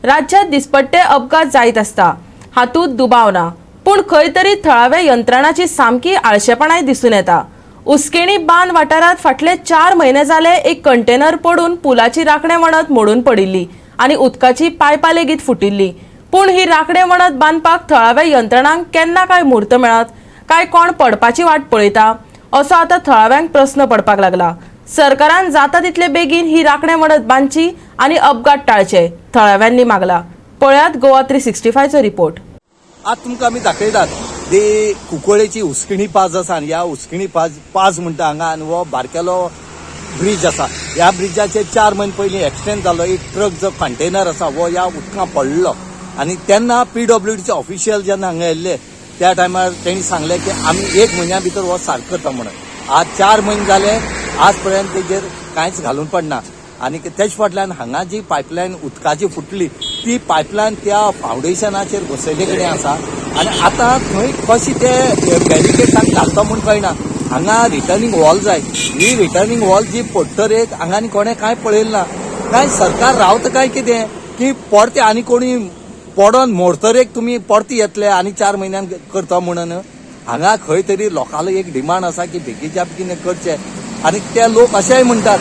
राज्यात दिसपट्टे अपघात जायत आसता, हातूंत दुबाव ना. पूण खंय तरी थळाव्या यंत्रणाची सामकी आळशेपणाय दिसून येता. उस्केणी बांद वाठारांत फाटले 4 म्हयने जाले एक कंटेनर पडून पुलाची राखणे वणत मोडून पडिल्ली आनी उदकाची पायपां लेगीत फुटिल्ली. पूण ही राखणे वणत बांदपाक थळाव्या यंत्रणांक केन्ना काय म्हूर्त मेळत काय कोण पडपाची वाट पळयता, असो आतां थळाव्यांक प्रस्न पडपाक लागला. सरकारान जाता तितले बेगीन ही राखणे वणत बांदची आनी अपघात टाळचे, थळाव्यांनी मागला. पळयात गोवा 365चो रिपोर्ट. आज तुमकां आमी दाखयतात ती कुंकळेची उस्किणी पाज आसा आनी ह्या उस्किणी पाज पाज म्हणटा हांगा आनी हो बारकेलो ब्रीज आसा. ह्या ब्रिजाचेर 4 म्हयने पयलीं एक्सिडेंट जालो. एक ट्रक जो कंटेनर आसा हो ह्या उदकां पडलो आनी तेन्ना पीडब्ल्यूडीचे ऑफिशियल जेन्ना हांगा येयल्ले त्या टायमार तेणी सांगलें की आमी 1 म्हयन्या भितर हो सारको करता म्हणून. आज 4 म्हयने जाले, आज पर्यंत तेजेर कांयच घालून पडना. आनी तेच फाटल्यान हांगा जी पायपलायन उदकाची फुटली ती पायपलायन त्या फावंडेशनाचेर बसयल्ले कडेन आसा आनी आतां थंय कशें ते बॅरिकेड तांकां घालता म्हूण कळना. हांगा रिटर्निंग वॉल जाय, ही रिटर्निंग वॉल जी पडटरेक हांगा आनी कोणें कांय पळयलें ना. कांय सरकार रावता काय कितें की परते आनी कोणी पडोन मोडतरेक तुमी परते येतले आनी 4 म्हयन्यान करता म्हणून. हांगा खंय तरी लोकांलो एक डिमांड आसा की बेगीच्या बेगीन करचें आनी ते लोक अशेंय म्हणटात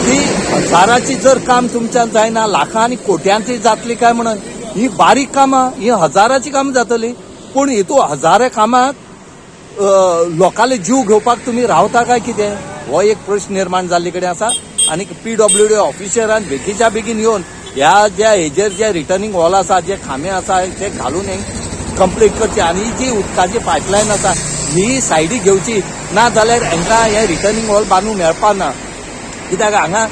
की हजाराची जर काम तुमच्यान जायना, लाखां आनी कोट्यांची जातली काय म्हणून. ही बारीक कामां, ही हजाराची कामां जातली, पूण हितू हजारा कामाक लोकांले जीव घेवपाक तुमी रावता काय कितें, हो एक प्रश्न निर्माण जाल्ले कडेन आसा. आनी पीडब्ल्यूडी ऑफिसरान बेगीच्या बेगीन येवन ह्या ज्या हेजेर जे रिटर्निंग वॉल आसा, जे खांबे आसा ते घालून कंप्लीट करचे आनी जी उदकाची पायपलायन आसा ही सायडीक घेवची, ना जाल्यार हांकां हे रिटर्निंग वॉल बांदूंक मेळपा ना. कित्याक हांगा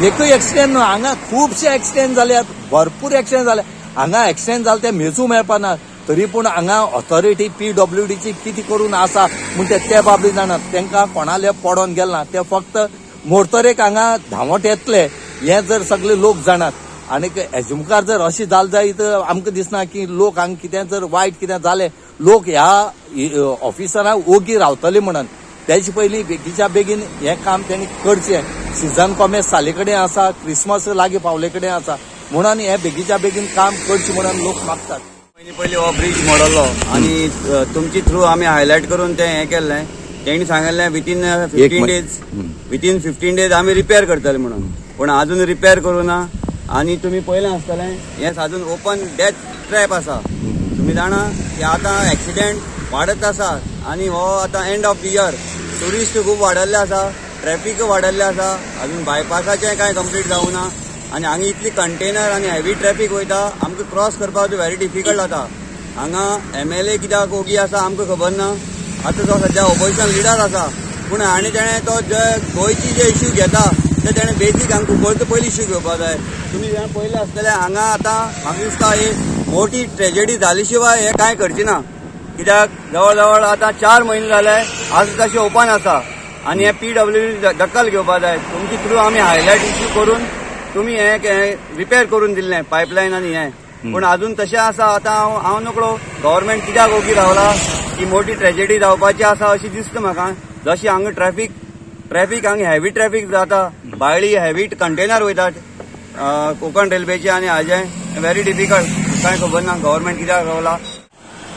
एकूय एक्सिडेंट न्हू, हांगा खुबशे एक्सिडेंट जाल्यात, भरपूर एक्सिडेंट जाले. हांगा एक्सिडेंट जाले ते मेजूं मेळपा ना, तरी पूण हांगा ऑथॉरिटी पीडब्ल्यूडीची कितें करून आसा म्हूण ते बाबतींत जाणात. तांकां कोणाले पडोन गेल ना, ते फक्त मोडतरेक हांगा धांवट येतले हे जर सगळे लोक जाणात. आनी हेजे मुखार जर अशें जालें जायत आमकां दिसना की लोक हांगा कितें जर वायट कितें जालें लोक ह्या ऑफिसरांक ओगी रावतले म्हणून. तेजे पयलीं बेगीच्या बेगीन हें काम तेणी करचें. सिजन कॉमेस जाले कडेन आसा, क्रिसमस लागीं पावले कडेन आसा, म्हणून हें बेगीच्या बेगीन काम करचें म्हणून लोक मागतात. पयलीं पयलीं हो ब्रीज मोडलो आनी तुमची थ्रू आमी हायलायट करून तें हें केल्लें. तेणी सांगिल्लें वितीन 15 डेज, वितीन 15 डेज आमी रिपेर करतले म्हणून, पूण आजून रिपेर करूं ना. आनी तुमी पळयलें आसतलें हें आजून ओपन डेथ ट्रॅप आसा. तुमी जाणा की आतां एक्सिडेंट वाडत आसा आनी हो आतां end of the year tourist खूब वाडल्ले आसा, ट्रॅफीक वाडल्लें आसा, अजून बायपासाचें कांय कंप्लीट जावं ना आनी हांगा इतली कंटेनर आनी हेवी ट्रॅफीक वयता, आमकां क्रॉस करपाक व्हेरी डिफिकल्ट जाता. हांगा एमएलए कित्याक ओगी आसा आमकां खबर ना. आतां तो सद्या ओपोजिशन लिडर आसा, पूण आनी तेणें तो जे गोंयची जे इश्यू घेता ते तेणें बेजीक हांगा कुंकळचो पयलीं इश्यू घेवपाक जाय. तुमी जेन्ना पयलें आसतलें हांगा आतां म्हाका दिसता ही मोठी ट्रेजेडी जाली शिवाय हें कांय करची ना, कित्याक जवळ जवळ आतां 4 म्हयने जाले आज तशें ओपन आसा आनी हे पीडब्ल्यूडी दखल घेवपाक जाय. तुमचे थ्रू आमी हायलायट इश्यू करून तुमी हें रिपेर करून दिल्लें पायपलायन आनी हें, पूण आजून तशें आसा. आतां हांव नकळो गव्हर्मेंट कित्याक ओगी रावला, ही मोठी ट्रेजेडी जावपाची आसा अशी दिसता म्हाका. जशी हांगा ट्रॅफीक हांगा हेवी ट्रॅफीक जाता, भायली हेवी कंटेनर वयतात कोंकण रेल्वेचे आनी हाजें व्हेरी डिफिकल्ट, कांय खबर ना गव्हर्मेंट कित्याक रावला.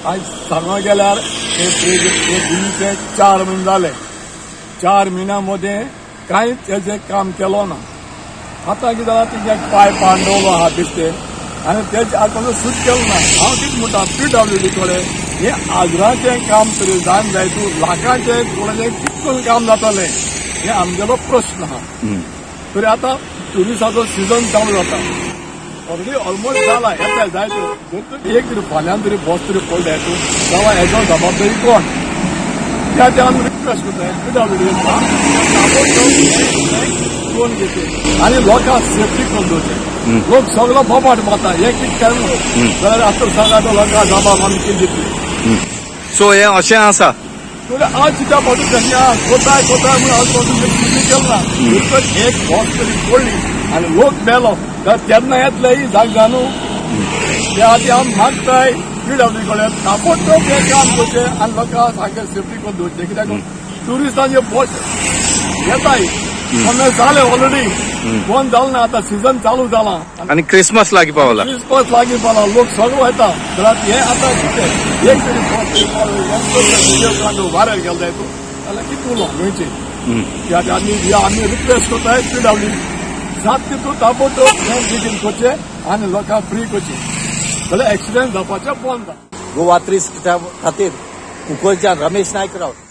आज सांगो गेल्यार हे ब्रीज हे ब्रिजीचे 4 म्हयने जाले, 4 म्हयन्या मदें कांयच तेजें काम केलो ना. आतां कितें जालां, तेजें पायप पांडवलो आहा बेश्टे आनी तेजें आज पासून सूट केलो ना. हांव कितें म्हणटा, पीडब्ल्यूडी कडेन हें आजराचें काम तरी जावन जाय, तूं लाखांचें कोणाचें कितें करून काम जातलें हें आमगेलो प्रस्न आहा. तरी आतां ट्युरिस्टाचो सिजन चालू जाता, ऑलरेडी ऑलमोस्ट जाला, येता जाय जर तूं एक तरी फाल्यां तरी बस तरी पडले तूं जाल्यार हेजो जबाबदारी कोण त्या त्या आमी रिक्वेस्ट करता पीडब्ल्यूडी करून घेते आनी लोकांक सेफ्टी करून दवरचे. लोक सगळो बोबाट मारता हें कितें केलें जाल्यार आतां सांगा लोकांक जबाब आमी कितें दितली. सो हें अशें आसा. तुवें आज सुद्दां पासून तेंच्या कोताय कोताय म्हणून आज पासून कितें केलें ना. तर एक बस तरी पडली आनी लोक मेलो तर तेन्ना येतले ही जाग जाणू. त्या खातीर आमी मागताय पीडब्ल्यू कडेन ताबडतोब हें काम करचें आनी लोकांक सारकें सेफ्टी करून दवरचें, कित्याक ट्युरिस्टांचे बस येताय. आमी जाले ऑलरेडी बंद जालें ना, आतां सिजन चालू जाला. आनी क्रिसमस लागीं पावला. क्रिसमस लागीं पावला, लोक सगळे वयता. जाल्यार हे आतां कितें एक तरी व्हिडिओ व्हायरल केलो जाय तूं जाल्यार कितें उलो गोंयची की आतां आमी आमी रिक्वेस्ट करताय पीडब्ल्यू सात की तूं ताबडतोब हें बेगीन करचें आनी लोकांक फ्री करचें, जाल्यार एक्सिडंट जावपाचें बंद जाता. गोवा 30 खातीर कुंकळच्यान रमेश नायक रावत.